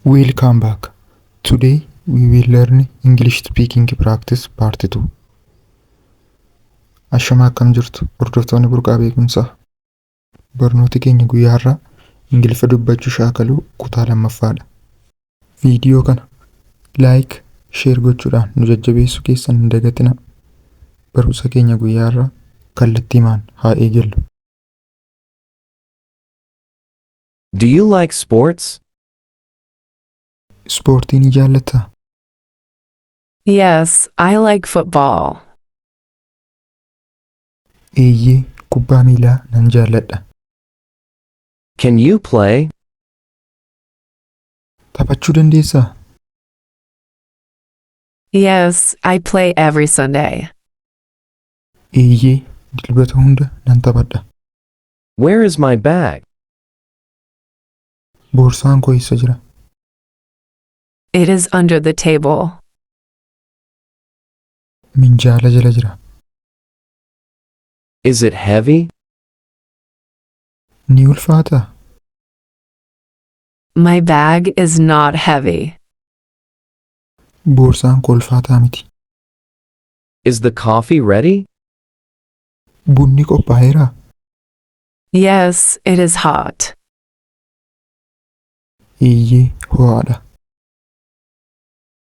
Welcome back. Today we will learn English speaking practice part 2. Ashama, akkam jirtu, hordoftoonni Burqaa Beekumsaa? Barnooti keenya guyyaa har'aa Ingiliffa dubbachuu shaakaluu kutaa lammaffaadha. Viidiyoo kana like, share gochuudhaan nu jajjabeessuu keessan hin dagatinaa. Barumsa keenya guyyaa har'aa kallattiimaan haa eegallu. Do you like sports? Ispoortii ni jaallattaa? Yes, I like football. Eeyyee, kubbaa miilaa nan jaalladha. Can you play? Taphachuu dandeessaa? Yes, I play every Sunday. Eeyyee, Dilbata hunda nan taphadha. Where is my bag? Boorsaan koo eessa jira? It is under the table. Minjaala jala jira. Is it heavy? Ni ulfaataa? My bag is not heavy. Boorsaan koo ulfaataa miti. Is the coffee ready? Bunni qophaa'eeraa? Yes, it is hot. Eeyyee, ho'aadha.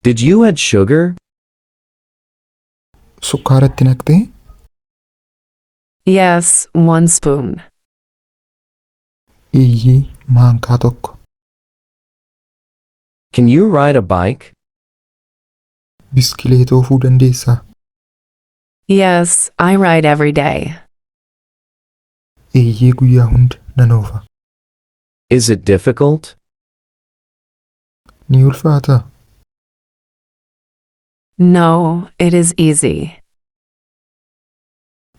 Did you add sugar? Sukkaara itti naqxee? Yes, one spoon. Eeyyee, maankaa tokko. Can you ride a bike? Biskileeta oofuu dandeessaa? Yes, I ride every day. Eeyyee, guyyaa hunda nan oofa. Is it difficult? Ni ulfaataa? No, it is easy.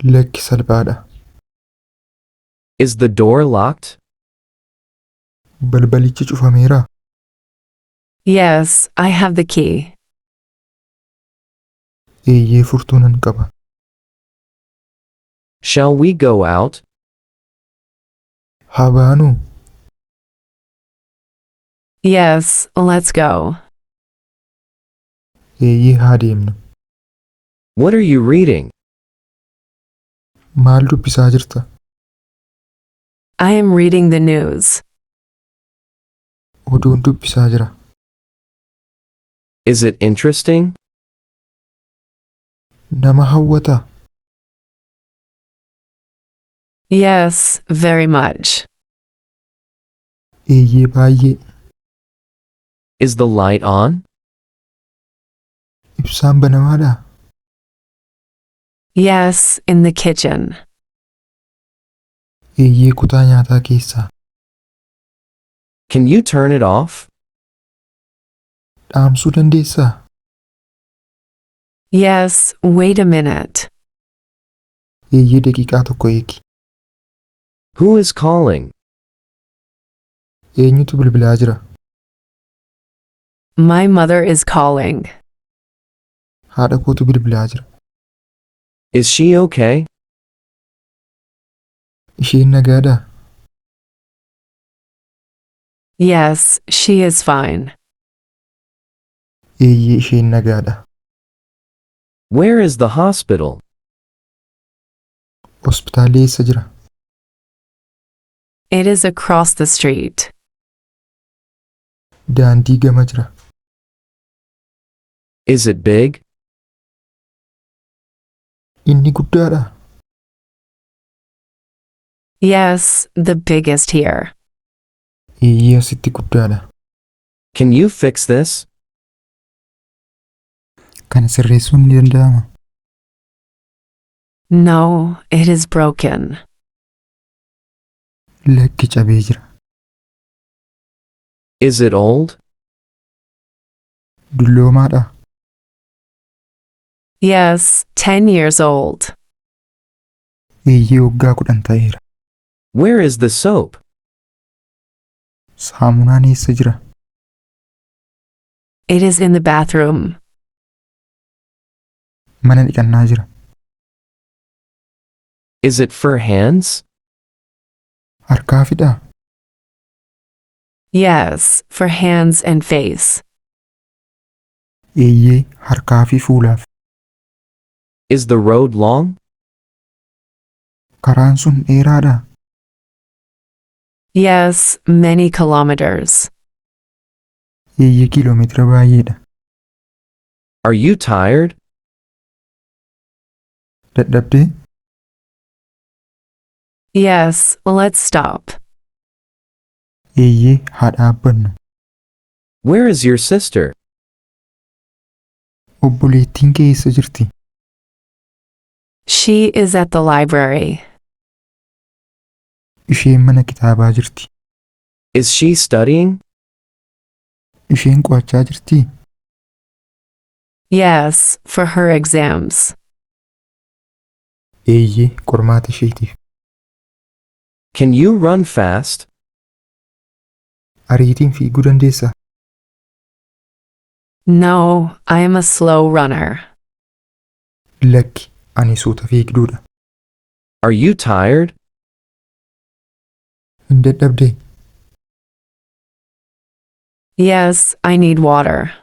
Lakki, salphaadha. Is the door locked? Balbalichi cufameeraa? Yes, I have the key. Eeyyee, furtuu nan qaba. Shall we go out? Haa baanuu? Yes, let's go. Eeyyee, haa deemnu. What are you reading? Maal dubbisaa jirta? I am reading the news. Oduun dubbisaa jira. Is it interesting? Nama hawwataa? Yes, very much. Eeyyee, baay'ee. Is the light on? Ibsaan banamaadhaa? Yes, in the kitchen. Eeyyee, kutaa nyaataa keessaa. Can you turn it off? Dhaamsuu dandeessaa? Yes, wait a minute. Eeyyee, daqiiqaa tokko eegi. Who is calling? Eenyutu bilbilaa jira? My mother is calling. Haadha kootu bilbilaa jira. Is she okay? Isheen nagaadhaa? Yes, she is fine. Eeyyee, isheen nagaadha. Where is the hospital? Hospitaalli eessa jira? It is across the street. Daandii gama jira. Is it big? Inni guddaadhaa? Yes, the biggest here. Eeyyee, asitti guddaadha. Can you fix this? Kana sirreessuun ni danda'ama? No, it is broken. Lakki, cabee jira. Is it old? Dulloomaadhaa? Yes, 10 years old. Eeyyee, waggaa 10 ta'eera. Where is the soap? Saamunaan eessa jira? It is in the bathroom. Mana dhiqannaa jira. Is it for hands? Harkaafidhaa? Yes, for hands and face. Eeyyee, harkaa fi fuulaaf. Is the road long? Karaan sun dheeraadhaa? Yes, many kilometers. Eeyyee, kiiloomeetira baay'eedha. Are you tired? Dadhabdee? Yes, let's stop. Eeyyee, haa dhaabbannu. Where is your sister? Obboleettiin kee eessa jirti? She is at the library. Isheen mana kitaabaa jirti. Is she studying? Isheen qo'achaa jirtii? Yes, for her exams. Eeyyee, qormaata isheetiif. Can you run fast? Ariitiin fiiguu dandeessaa? No, I am a slow runner. Lakki, ani suuta fiigduudha. Are you tired? Hin dadhabdee? Yes, I need water.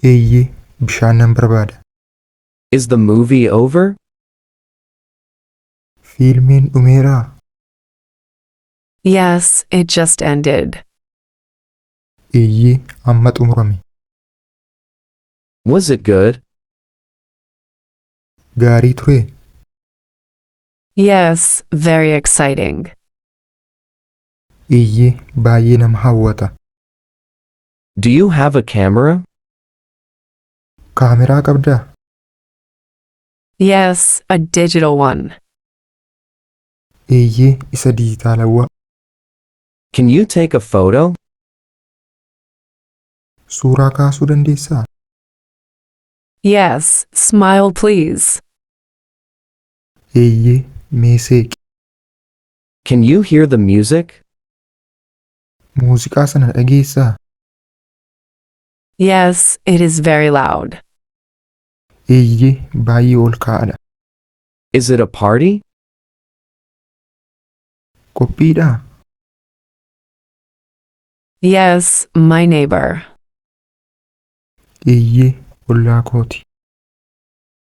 Eeyyee, bishaan nan barbaada. Is the movie over? Fiilmiin dhumeeraa? Yes, it just ended. Eeyyee, amma xumurame. Was it good? Gaarii turee? Yes, very exciting. Eeyyee, baay'ee nama hawwata. Do you have a camera? Kaameraa qabdaa? Yes, a digital one. Eeyyee, isa dijitaalawaa. Can you take a photo? Suuraa kaasuu dandeessaa? Yes, smile, please. Eeyyee, mee seeqi. Can you hear the music? Muuziqaa sana dhageessaa? Yes, it is very loud. Eeyyee, baay'ee ol ka'aadha. Is it a party? Qophiidhaa? Yes, my neighbor. Eeyyee, ollaa kooti.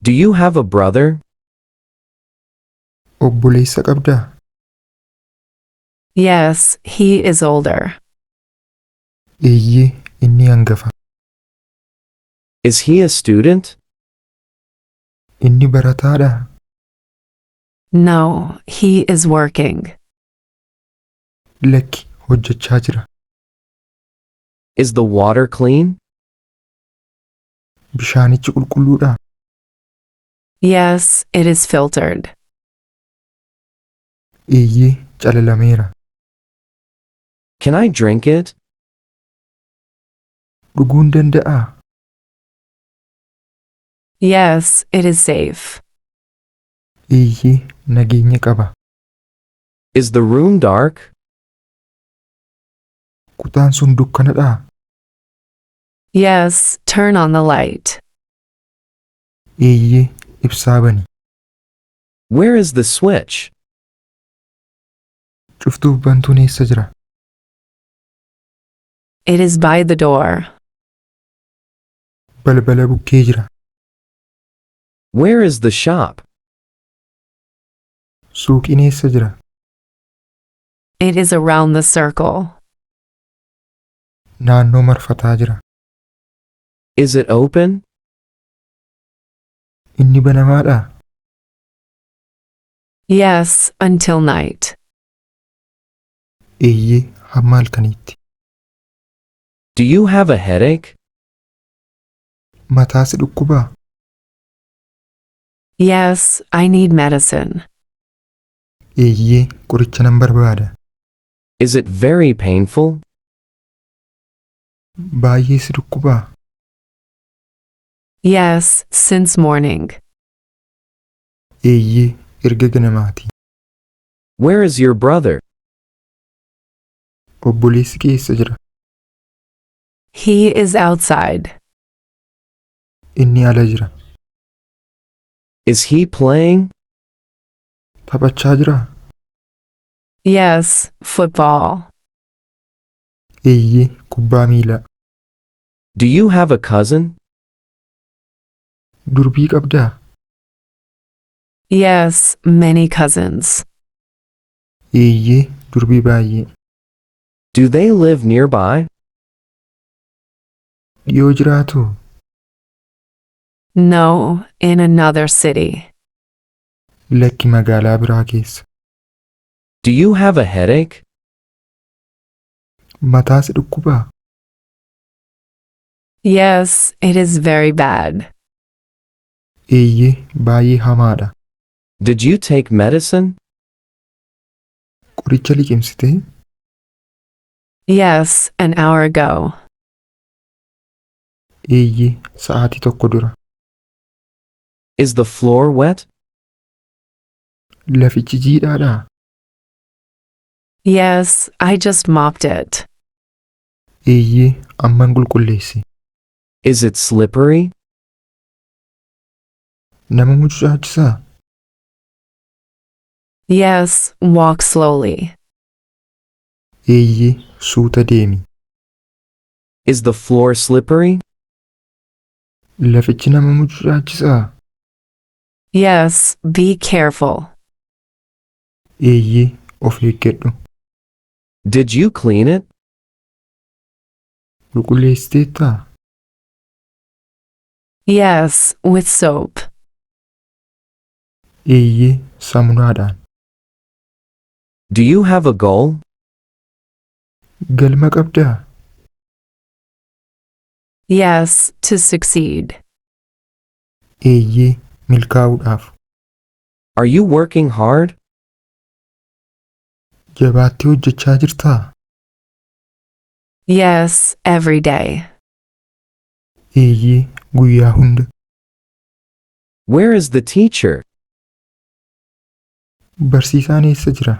Do you have a brother? Obboleessa qabdaa? Yes, he is older. Eeyyee, inni hangafa. Is he a student? Inni barataadhaa? No, he is working. Lakki, hojjechaa jira. Is the water clean? Bishaanichi qulqulluudhaa? Yes, it is filtered. Eeyyee, calalameera. Can I drink it? Dhuguun danda'aa? Yes, it is safe. Eeyyee, nageenya qaba. Is the room dark? Kutaan sun dukkanadhaa? Yes, turn on the light. Eeyyee, ibsaa bani. Where is the switch? Cuftuuf bantuun eessa jira? It is by the door. Balbala bukkee jira. Where is the shop? Suuqiin eessa jira? It is around the circle. Naannoo marfataa jira. Is it open? Inni banamaadhaa? Yes, until night. Eeyyee, hamma halkaniitti. Do you have a headache? Mataa si dhukkubaa? Yes, I need medicine. Eeyyee, qoricha nan barbaada. Is it very painful? Baay'ee si dhukkubaa? Yes, since morning. Eeyyee, erga ganamaati. Where is your brother? Obboleessi kee eessa jira? He is outside. Inni ala jira. Is he playing? Taphachaa jiraa? Yes, football. Eeyyee, kubbaa miilaa. Do you have a cousin? Durbii qabdaa? Yes, many cousins. Eeyyee, durbii baay'ee. Do they live nearby? Dhiyoo jiraatuu? No, in another city. Lakki, magaalaa biraa keessa. Do you have a headache? Mataa si dhukkubaa? Yes, it is very bad. Eeyyee, baay'ee hamaadha. Did you take medicine? Qoricha liqimsitee? Yes, an hour ago. Eeyyee, sa'aatii tokko dura. Is the floor wet? Lafichi jiidhaadhaa? Yes, I just mopped it. Eeyyee, amman qulqulleesse. Is it slippery? Nama mucucaachisaa? Yes, walk slowly. Eeyyee, suuta deemi. Is the floor slippery? Lafichi nama mucucaachisaa? Yes, be careful. Eeyyee, of eeggadhu. Did you clean it? Qulqulleessiteettaa? Yes, with soap. Eeyyee, saamunaadhaan. Do you have a goal? Galma qabdaa? Yes, to succeed. Eeyyee, milkaa'uudhaaf. Are you working hard? Jabaattee hojjechaa jirtaa? Yes, every day. Eeyyee, guyyaa hunda. Where is the teacher? Barsiisaan eessa jira?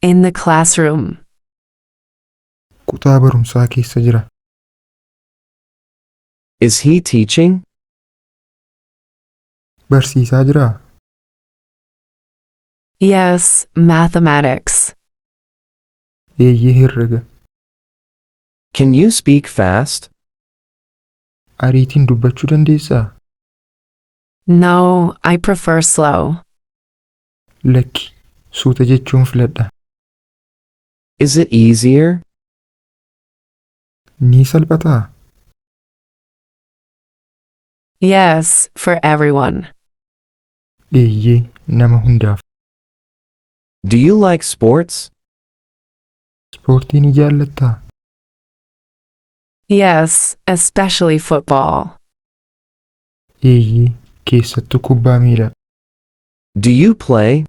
In the classroom. Kutaa barumsaa keessa jira. Is he teaching? Barsiisaa jiraa? Yes, mathematics. Eeyyee, herrega. Can you speak fast? Ariitiin dubbachuu dandeessaa? No, I prefer slow. Lakki, suuta jechuun filadha. Is it easier? Ni salphataa? Yes, for everyone. Eeyyee, nama hundaaf. Do you like sports? Ispoortii ni jaallattaa? Yes, especially football. Eeyyee, keessattuu kubbaa miilaa. Do you play?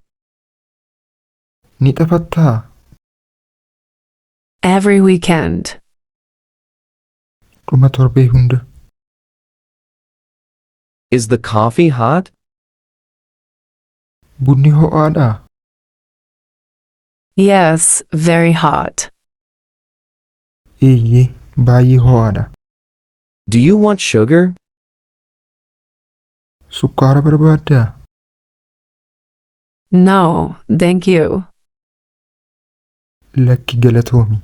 Ni taphattaa? Every weekend. Dhuma torbee hunda. Is the coffee hot? Bunni ho'aadhaa? Yes, very hot. Eeyyee, baay'ee ho'aadha. Do you want sugar? Sukkaara barbaaddaa? No, thank you. Lakki, galatoomi.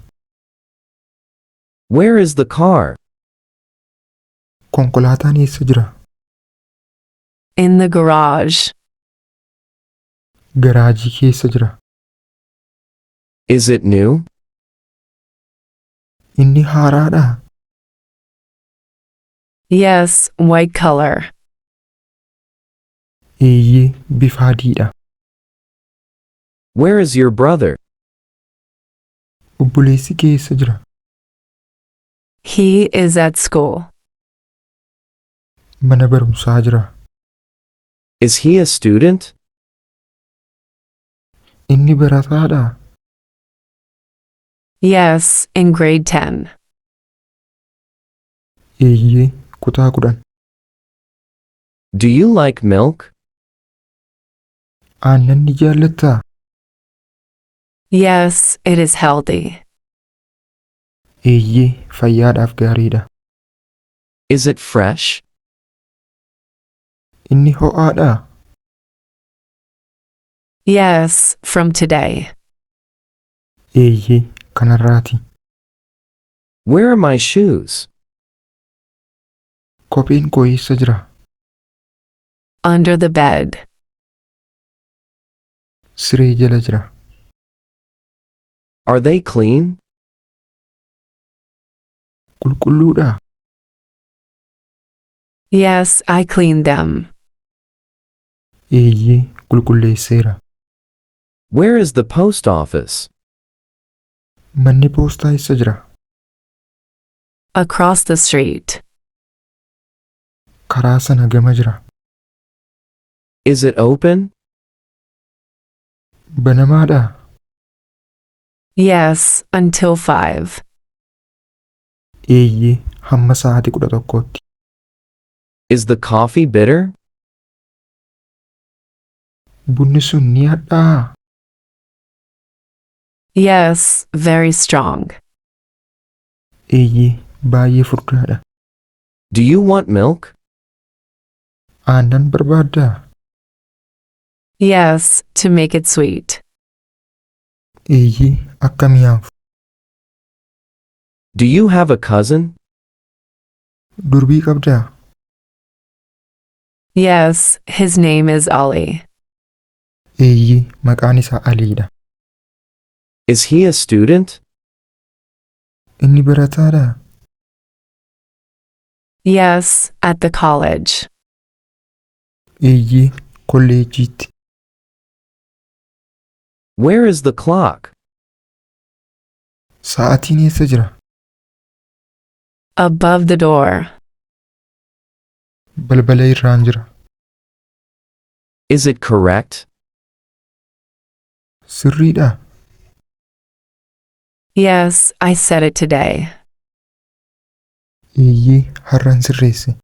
Where is the car? Konkolaataan eessa jira? In the garage. Garaajii keessa jira. Is it new? Inni haaraadhaa? Yes, white color. Eeyyee, bifa adiidha. Where is your brother? Obboleessi kee eessa jira? He is at school. Mana barumsaa jira. Is he a student? Inni barataadhaa? Yes, in grade 10. Eeyyee, kutaa 10. Do you like milk? Aannan ni jaallattaa? Yes, it is healthy. Eeyyee, fayyaadhaaf gaariidha. Is it fresh? Inni ho'aadhaa? Yes, from today. Eeyyee, Kanarraati. Where are my shoes? Kopheen koo eessa jira? Under the bed. Siree jala jira. Are they clean? Qulqulluudhaa? Yes, I cleaned them. Eeyyee, qulqulleesseera. Where is the post office? Manni poostaa eessa jira? Across the street. Karaa sana gama jira. Is it open? Banamaadhaa? Yes, until 5. Eeyyee, hamma sa'aatii 11tti. Is the coffee bitter? Bunni sun ni hadhaa'aa? Yes, very strong. Eeyyee, baay'ee furdaadha. Do you want milk? Aannan barbaaddaa? Yes, to make it sweet. Eeyyee, akka mi'aawu. Do you have a cousin? Durbii qabdaa? Yes, his name is Ali. Eeyyee, maqaan isaa Aliidha. Is he a student? Inni barataadhaa? Yes, at the college. Eeyyee, kolleejjiitti. Where is the clock? Sa'aatiin eessa jira? Above the door. Balbala irraan jira. Is it correct? Sirriidhaa? Yes, I set it today. Eeyyee, har'an sirreesse.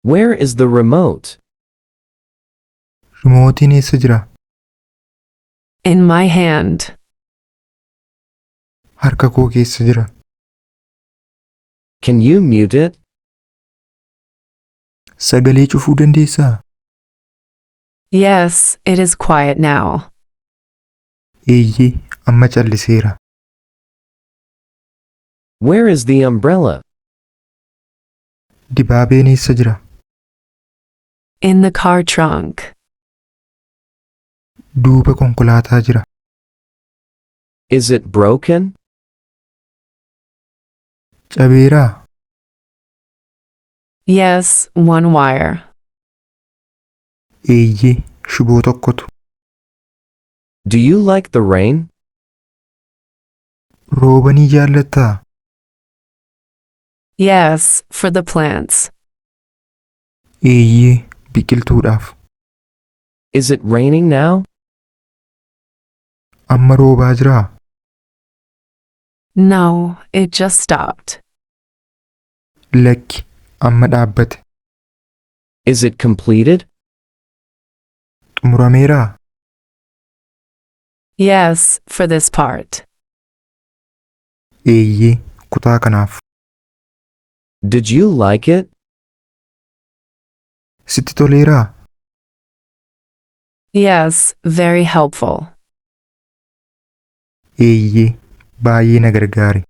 Where is the remote? Rimootiin eessa jira? In my hand. Harka koo keessa jira. Can you mute it? Sagalee cufuu dandeessaa? Yes, it is quiet now. Eeyyee, amma calliseera. Where is the umbrella? Dibaabeen eessa jira? In the car trunk. Duuba konkolaataa jira. Is it broken? Cabeeraa? Yes, one wire. Eeyyee, shiboo tokkotu. Do you like the rain? Rooba ni jaallattaa? Yes, for the plants. Eeyyee, biqiltuudhaaf. Is it raining now? Amma roobaa jiraa? No, it just stopped. Lakki, amma dhaabbate. Is it completed? Xumurameeraa? Yes, for this part. Eeyyee, kutaa kanaaf. Did you like it? Sitti toleeraa? Yes, very helpful. Eeyyee, baay'ee na gargaare.